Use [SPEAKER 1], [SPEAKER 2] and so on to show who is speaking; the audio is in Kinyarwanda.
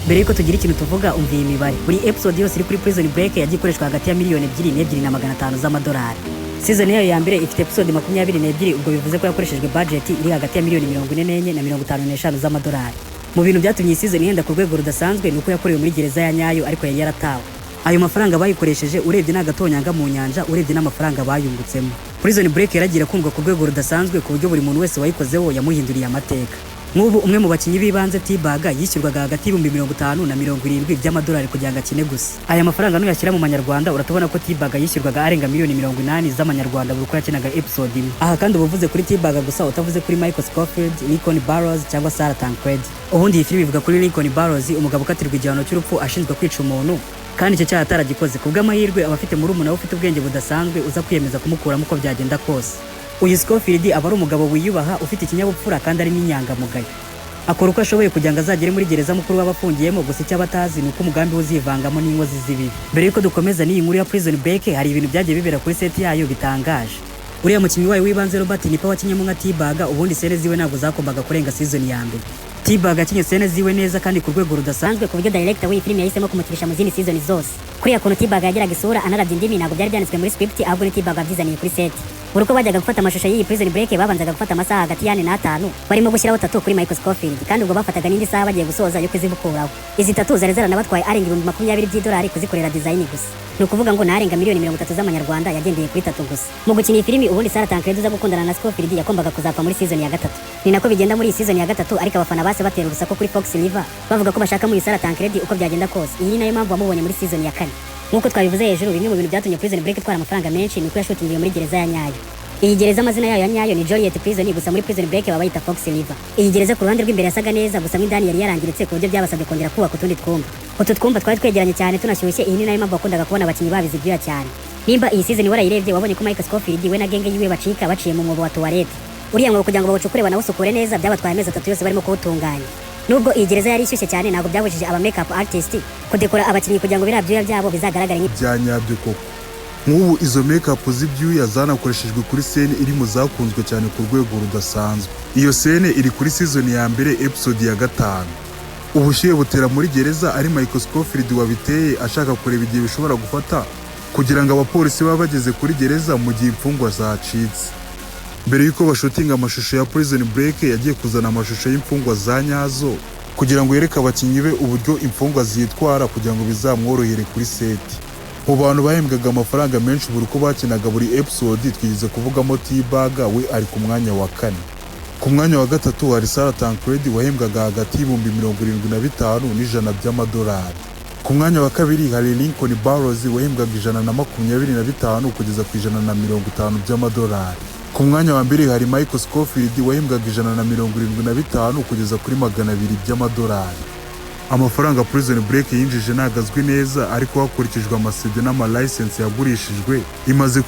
[SPEAKER 1] Mbere yuko tugira ikintu tuvuga, umva iyi mibare. Buri episode yose iri kuri Prison Break yagiye ikoreshwa hagati ya miliyoni 2 n'ebyiri na 500 z'amadolari. Season yayo ya mbere ifite episode 22, ubwo bivuze ko yakoreshejwe budget iri hagati ya miliyoni 44 na 55 z'amadolari. Mu bintu byatumye iyi season ihenda ku rwego rudasanzwe ni uko yakorewe muri gereza ya nyayo ariko yari yaratawe. Ayo mafaranga bayikoresheje urebye ni agatonyanga mu nyanja urebye n'amafaranga bayungutsemo. Prison Break yaragiye irakundwa ku rwego rudasanzwe, ku buryo buri muntu wese wayikozeho yamuhinduriye amateka. Nk'ubu umwe mu bakinnyi b'ibanze, T-Bag, yishyurwaga hagati y'ibihumbi 50 na 70 by'amadolari kugira ngo akine gusa. Aya mafaranga nuyashyira mu manyarwanda, uratubona ko T-Bag yishyurwaga arenga miliyoni 80 z'amanyarwanda buri uko yakinaga episode imwe. Aha kandi uba uvuze kuri T-Bag gusa, utavuze kuri Michael Scofield, Lincoln Burrows cyangwa Sarah Tancredi. Ubundi iyi filime ivuga kuri Lincoln Burrows, umugabo ukatirwa igihano cy'urupfu ashinjwa kwica umuntu kandi icyo cyaha ataragikoze. Ku bw'amahirwe aba afite murumuna we ufite ubwenge budasanzwe, uza kwiyemeza kumukuramo uko byagenda kose. Uyu Scofield aba ari umugabo wiyubaha, ufite ikinyabupfura kandi ari n'inyangamugayo. Akora uko ashoboye kugira ngo azagere muri gereza mukuru waba afungiyemo. Gusa icyo aba atazi ni uko umugambi we uzivangamo n'inkozi z'ibibi. Mbere y'uko dukomeza n'iyi nkuru ya Prison Break, hari ibintu byagiye bibera kuri set yayo bitangaje. Uriya mukinnyi wayo w'ibanze Robert Knepper wakinyemo nka T-Bag, ubundi scene ziwe ntabwo zagombaga kurenga season ya mbere. T-Bag akinye scene ziwe neza kandi ku rwego rudasanzwe,
[SPEAKER 2] ku buryo director w'iyi filime yahisemo kumukinisha mu zindi season zose. Kuriya kuntu T-Bag yagiraga isura anarabye indimi ntabwo byari byanditswe muri script, ahubwo ni T-Bag wabyizaniye kuri set. Buri uko bajyaga gufata amashusho y'iyi Prison Break, babanzaga gufata amasaha hagati ya 4 n'atanu barimo gushyiraho tattoo kuri Michael Scofield, kandi ubwo bafataga n'indi saha bagiye gusoza yo kuzibukuraho. Izi tattoo zari zaranabatwaye arenga 20,000 by'idolari kuzikorera design gusa. Ni ukuvuga ngo narenga miliyoni 30 z'amanyarwanda yagendeye kuri tattoo gusa. Mu gukina iyi filimi, ubundi Sarah Tancredi uza gukundana na Scofield yagombaga kuzapfa muri season ya gatatu. Ni nako bigenda muri iyi season ya gatatu, ariko abafana base batera urusaku kuri Fox River bavuga ko bashaka muri Sarah Tancredi uko byagenda kose. Iyi ni nayo mpamvu wamubonye muri season ya kane. Nk'uko twabivuze hejuru, bimwe mu bintu byatumye Prison Break itwara amafaranga menshi ni uko yashutingiwe muri gereza ya nyayo. Iyi gereza amazina yayo ya nyayo ni Joliet Prison, gusa muri Prison Break baba bayita Fox River. Iyi gereza ku ruhande rw'imbere yasaga neza, gusa mo indani yari yarangiritse, ku buryo byabasabye kongera kubaka utundi twumba. Utu twumba twari twegeranye cyane, tunashyushye. Iyi ni nayo mpamvu wakundaga kubona abakinnyi babize ibyuya cyane. Nimba iyi season warayirebye, wabonye ko Michael Scofield we na gang yiwe bacika baciye mu mwobo wa toilette. Uriya mwobo kugira ngo bawucukure banawusukure neza byabatwaye amezi 3 yose barimo kuwutunganya. Nubwo iyi gereza yari ishyushye cyane, ntabwo byabujije aba makeup artist kudekora abakinnyi kugira ngo biriya byuya byabo bizagaragare nk'i
[SPEAKER 3] Bya nyabyo koko. Nk'ubu izo makeup z'ibyuya zanakoreshejwe kuri scene iri mu zakunzwe cyane ku rwego rudasanzwe. Iyo scene iri kuri season ya mbere, episode ya gatanu. Ubushyuhe butera muri gereza ari Michael Scofield wabiteye, ashaka kureba igihe bishobora gufata kugira ngo abapolisi babe bageze kuri gereza mu gihe imfungwa zacitse. Mbere y'uko bashutinga amashusho ya Prison Break, yagiye kuzana amashusho y'imfungwa za nyazo kugira ngo yereke abakinnyi be uburyo imfungwa zitwara, kugira ngo bizamworohere kuri set. Mu bantu bahembwaga amafaranga menshi buri uko bakinaga buri episode, twigeze kuvugamo T-Bag, we ari ku mwanya wa kane. Ku mwanya wa gatatu hari Sarah Tancredi wahembwaga hagati y'ibihumbi 75 n'ijana by'amadolari. Ku mwanya wa kabiri hari Lincoln Burrows wahembwaga 125 kugeza ku 150 by'amadolari. Ku mwanya wa mbere hari Michael Scofield wahembwaga 175 kugeza kuri 200 by'amadolari. Amafaranga Prison Break yinjije ntabwo azwi neza, ariko hakurikijwe ama CD n'ama license yagurishijwe imaze